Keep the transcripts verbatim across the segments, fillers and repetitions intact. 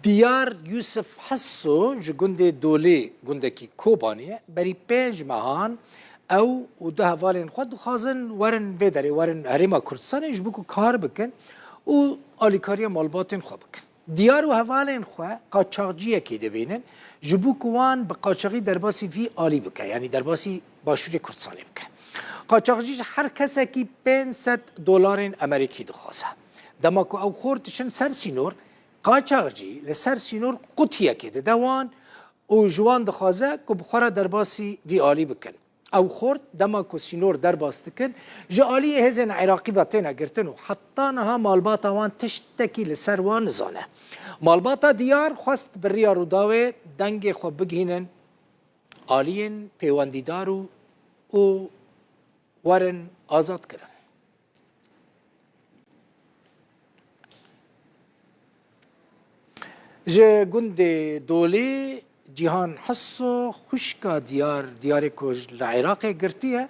Diyar Yusuf Hesso ji gundê Dolê, gundekî Kobanê ye. Berî pênc mehan ew û du hevalên xwe dixwazin werin vê derê, werin Herêma Kurdistanê ji bo ku kar bikin û alîkariya malbatên xwe bikin. Diyar û hevalên xwe qaçaxciyekê dibînin, ji bo ku wan bi qaçaxî derbasî vî alî bike, yanî derbasî Başûrê Kurdistanê bike. Qaçaxcî ji her kesekî pênc sed dolarên Amerîkî dixwaze. Dema ku ew xort diçin ser sînor, qaçaxcî li ser sînor qutiyekê dide wan û ji wan dixwaze ku bi xwe re derbasî vî alî bikin. Ew xort dema ku sînor derbas dikin, ji aliyê hêzên Iraqî ve têne girtin û heta niha malbata wan tiştekî li ser wan nizane. Malbata Diyar xwest bi riya Rûdawê dengê xwe bigihînin aliyên pêwendîdar û, û werin azad kirin. Ji gundê Dolê Cîhan Hesso, xwişka Diyar, Diyarê ku ji, li Iraqê girtiye,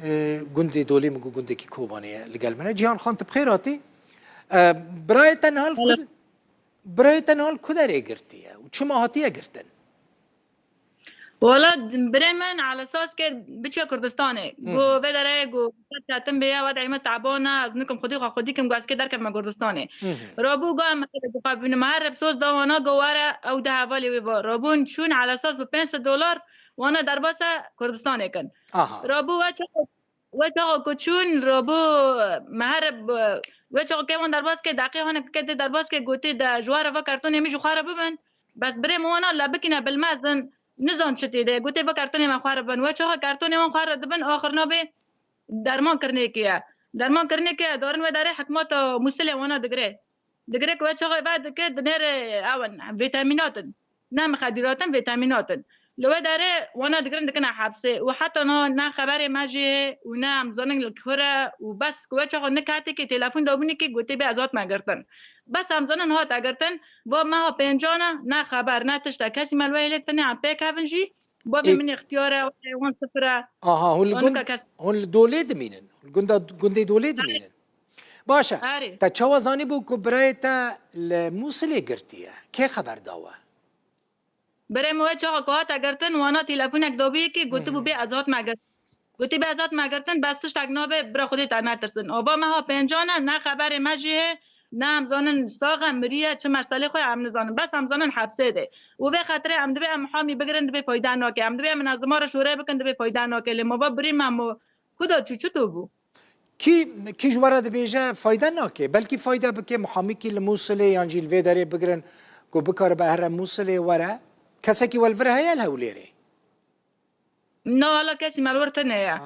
e, gundê Dolê min got gundekî Kobanê ye, li gel min e. Cîhan Xan, tu bi xêr hatî. E, birayê te niha li ku, birayê te niha li ku derê girtiye û çima hatiye girtin? Wala birê min ala esas kir biçiya Kurdistanê. Hı hı. Got, vê derê got, tetim bêya, wedayê me taban e, ez nikim xwedî xwe xwedî kim, got, ez kê derkevime Kurdistanê. Hı hı. Rabû got, em xwe bibînim, her reb soz da wana, got, were, ew du hevalê wê va. Rabûn çûn ala esas bi pênc sed dolar wana derbasa Kurdistanê kin. Aha. Rabû we çawa, we çawa ku çûn, rabû me her reb, we çawa kê wan derbas kir, deqê hane kê tê derbas kir, gotê de ji we re va kartonê min ji xwe re bibin. Bes birê min wana le bikîne bilmezin, nizan çi tê de. Gotê, va kartonê me xwe re bin. We çaxa kartonê wan xwe re dibin, axir nabê derman kirinê kê ye. Derman kirinê kê ye, darin we derê hikmata Mûsilê wana digire. Digire ku we çaxa ve dike, dinêre ew in, vîtamînat in. Ne mixedîrat in, vîtamînat in. Li we derê wana digirin dikine hepsê. Û heta niha ne xeberê me jê û ne em zanin li kure û bes ku we çaxa nik hetekê telefon dabûnekê gotê bê ez hatime girtin. Bes em zanin hate girtin. Va meha pêncan e, ne xeber, ne tişt e. Kesî me li wê hêlê tine em pêk hevin jî, bavê Ê- min ixtiyar e, wan sifir e. Aha, hûn li Wan gund, nika kes hûn li Dolê dimînin? Li gunda, gundê Dolê dimînin? Baş e. Erê. Te çawa zanîbû ku birayê te li Mûsilê girtiye? Kê xeber da we? Birê min wê çaxa ku hate girtin, wana telefonek dabûyekê, gotibû, Hı hı. bê ez hatime girtin. Gotî, bê ez hatime girtin, bes tiştek nabe, bira Xwedê te netirsin. Ava meha pêncan e, ne xeberê me jî heye, ne em zanin sax e, miriye, çi meselê xwe em nizanin. Bes em zanin hepsê de. Û vê xetirê em dibê em muhamî bigirin, dibê fayde nake. Em dibê em minezima re şûre bikin, dibê fayde nake. Lê mava birî me mo ku da çû, çito bû? Kî, kî ji we re dibêje fayde nake? Belkî fayde bike, muhamîkî li Mûsilê yan jî li vê derê bigirin ku bikaribe here Mûsilê were. Kesekî we li vir heye li Hewlêrê? Na, wala kesî me li wir tune ye. Ha.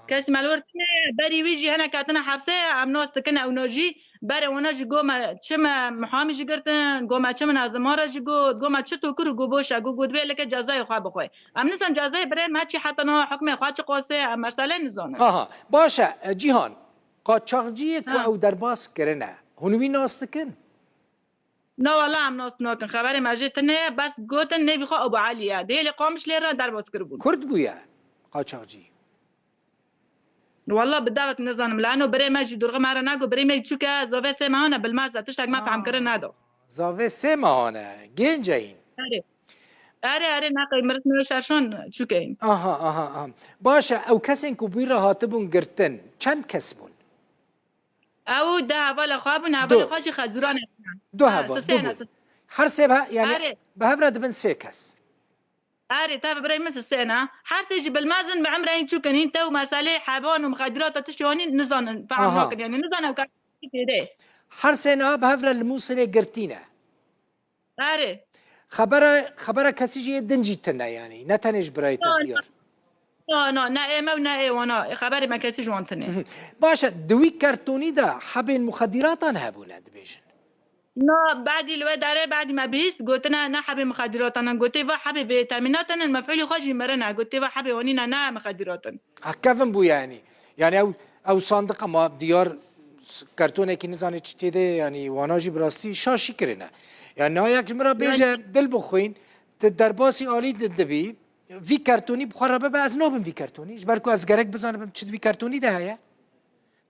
Kesî me li wir tune ye. Berî wî jî hinek ketine hepsê, em nas dikin ewna jî. Berê wana jî got me çi me muhamî jî girtin, got me çi minezima re jî got, got me çi tokir û got boş e, got, got dibê leke cezayê xwe bixwe. Em nisan cezayê birê me çi heta niha hukmê xwe çi qasê, em mesele nizanin. Aha, baş e, e, Cîhan, qaçaxciyê ku Ha. ew derbas kirine, hûn wî nas dikin? Na wala em nas nakin. Xeberê me jê tune ye, bes gotin nêvî xwe Abu Elî ye. Dihê li Qamişlê re derbas kiribûn. Kurd bûye qaçaxcî? Wala bi dewek nizanim. Lano birê me jî durxê me re nago. Birê me çûke zavê sê mehan e, bilmez e. Tiştek me fehm kirin nedo. Zavê sê mehan e. Gênc e hîn. Erê. Erê, erê, neqey mirit me şerşon çûke hîn. Aha, aha, aha. Baş e, ew kesên ku bû re hatibûn girtin, çend kes bûn? Ew du hevala xwe bûn, hevalê Du. xwe jî Xezûranê bûn. Du Ha, heval, sisê du ne, bûn. sis- Her sê be, yani Erê. bi hev re dibin sê kes. Erê, tabi birayê min sisê ne. Her sê jî bilmezin, bi emreyên çûkin hîn tew meselê hevan û mixedirata tiştê wanî nizanin, fehm Aha. nakin, yani nizane ew kesî têde. Her sê niha bi hev re li Mûsilê girtî ne. Erê. Xebera, xebera kesî jî yê din jî tune, yanî ne tenê ji birayê te Na, Diyar. Na, na, ne ê me û ne ê wana. Xeberê me kesî ji wan tune. Mhm. Baş e, di wî kertonî de hebên muxediratan hebûne, dibêjin. Na, badî li wê derê, badî me bihîst, gotine ne hebê muxediratan in, gotê va hebê vêtemînatan in, mefûlî xwe jî mirin e, gotê va hebê wanî ne, ne muxediratan. Ha, kevin bû yani. Yani ew, ew sandiqa ma Diyar s-, kartonekî nizane çi tê de, yani wana jî bi rastî şaşî kirine. Yani niha yek ji min re Yani bêje, dil bixwîn, tu derbasî alî di-, dibî, vî kartonî bi xwe re bibe, ez nabim vî kartonî. Ji ber ku ez gerek bizanibim çi di vî kartonî de heye.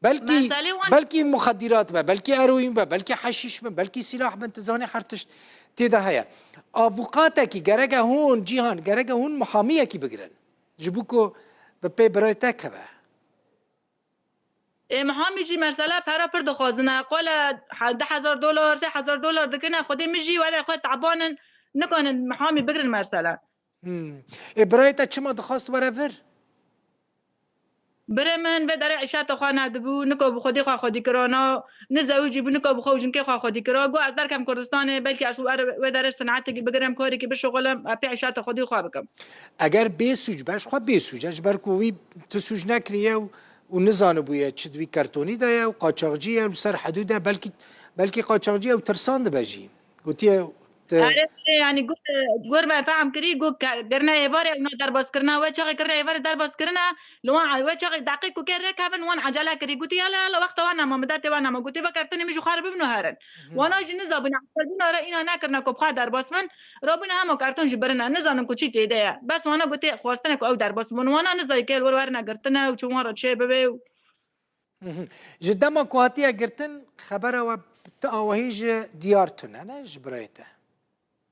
Belkî, Meselê wan belkî muxedîrat be, belkî eroîn be, belkî heşîş be, belkî sîlah bin, tu zanî her tişt tê de heye. Avûkatekî gereke hûn, Cîhan, gereke hûn muhamiyekî bigirin. Ji bo ku bi pê birayê te keve. Ê, muhamî jî mesela pera pir dixwazin e. Qole he-, du hezar dolar, sê hezar dolar dikine. Xwedê min jî were xwe teban in, nikanin muhamî bigirin mesela. Hmm. Ê, birayê te çima dixwast were vir? Birê min vê derê îşata xwe nedibû, nika bi xwedî xwe xwedî kira, na, ne zewicî bû, nika bi xwe û jinkê xwe xwedî kira. Got, ez derkem Kurdistanê, belkî ez were wê derê sinetekî bigirim, karekî bişixulim, ez pê îşata xwedî xwe bikim. Eger bê sûc be, ji xwe bê sûc e, ji ber ku wî tu sûc nekiriye û, û nizanibûye çi di wî kartonî de ye û qaçaxcî ye, li ser hedûd e, belkî, belkî qaçaxcî ye û tirsan dibe jî. Gotiye, te Erê, yani, got, gur me fehm kirî, got, ke-, kirine êvarê, ina derbaskirina we, çaxê kirine êvarê derbaskirina, li wan, we çaxê deqê ku kê rê kevin, wan ecele kirî. Gotî, yala, yala, wexta wan nema, midetê wan nema. Gotî, ve kertonê min ji xwe re bibin û herin. Mhm. Wana jî nizabûne, eqel bûna re, îna nekirine ku bi xwe derbas bin, rabûne hema kerton jî birine. Nizanin ku çi tê de ye. Bes wana gotê, xwastine ku ew derbas bin. Wana nizayî kê li wir werine girtine û çi wan re çê bibe û Mhm. Ji dema ku hatiye girtin, xebera we ti awahî ji diyar tune, ne ji birayê te?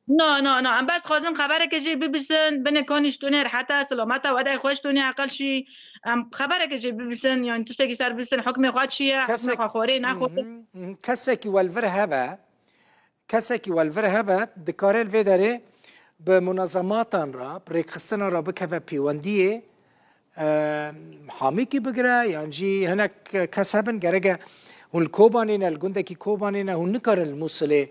Na, na, na. Em bes dixwazin xebereke jê bibîsin, binê kanî ji tune rehete, silamete, wedê xweş tune, eqel şî. Em xebereke jê bibîsin, yani tiştekî ser bibîsin, hukmê xwe çi ye, hukmê Kesek-, xwe xwarê, nexwarê. Mhm, mhm. Kesekî we li vir hebe, Kesekî we li vir hebe, dikare li vê derê bi munezematan re, bi rêxistinan re bikeve pêwendiyê, e, hamîkî bigire, yan jî hinek kes hebin, gereke hûn li Kobanê ne, li gundekî Kobanê ne, hûn nikarin li Mûsilê,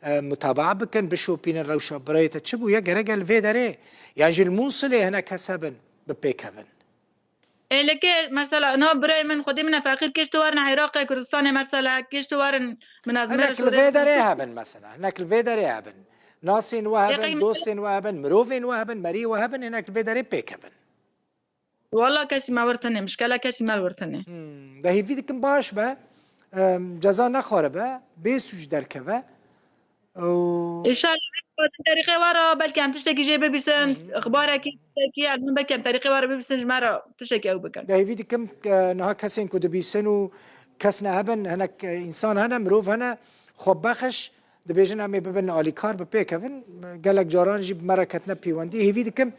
e, mutabaa bikin, bişopînin rewşa birayê te çi bûye, gereke li vê derê, yan jî li Mûsilê hinek kes hebin, bi pê kevin. Ê, li kê, mesela, na birayê min, xwedê min e feqîr, kêş tu werin Iraqê, Kurdistanê, mesela, kêş tu werin min ez Hinek li vê derê hebin, mesela. Hinek li vê derê hebin. Nasên we Ê, hebin, qey dostên we hebin, mirovên we hebin, meriyê we hebin, hinek li vê derê pêkevin. Walla kesî me wir tune, mişkela kesî me wir tune. Hmm, de hêvî dikim baş be, em, ceza nexwaribe, bê sûc derkeve. Û Înşallah, em dixwazin terîqê we re belkî em tiştekî jê bibîsin, Hı hı. ixbarekî, tiştekî, em belkî em terîqê we re bibîsin, ji me re tiştekî ew bikin. De hêvî dikim, e, niha kesên ku dibîsin û kes nehebin, hinek, e, însan hene, mirov hene, xwebexiş, dibêjin em ê bibin alîkar, bi pê kevin. Gelek caran jî bi me re ketine pêwendî. Hêvî dikim,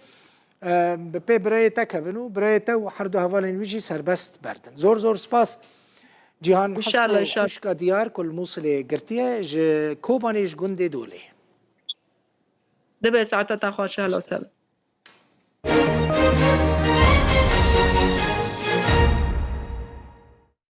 e, bi pê birayê te kevin û birayê te û her du hevalên wî jî serbest berdin. Zor zor spas. Cîhan Înşallah, Heso, înşallah. Xwişka Diyar ku li Mûsilê girtiye, ji Kobanê, ji gundê Dolê. Dibe saeta te xweş, hela ser.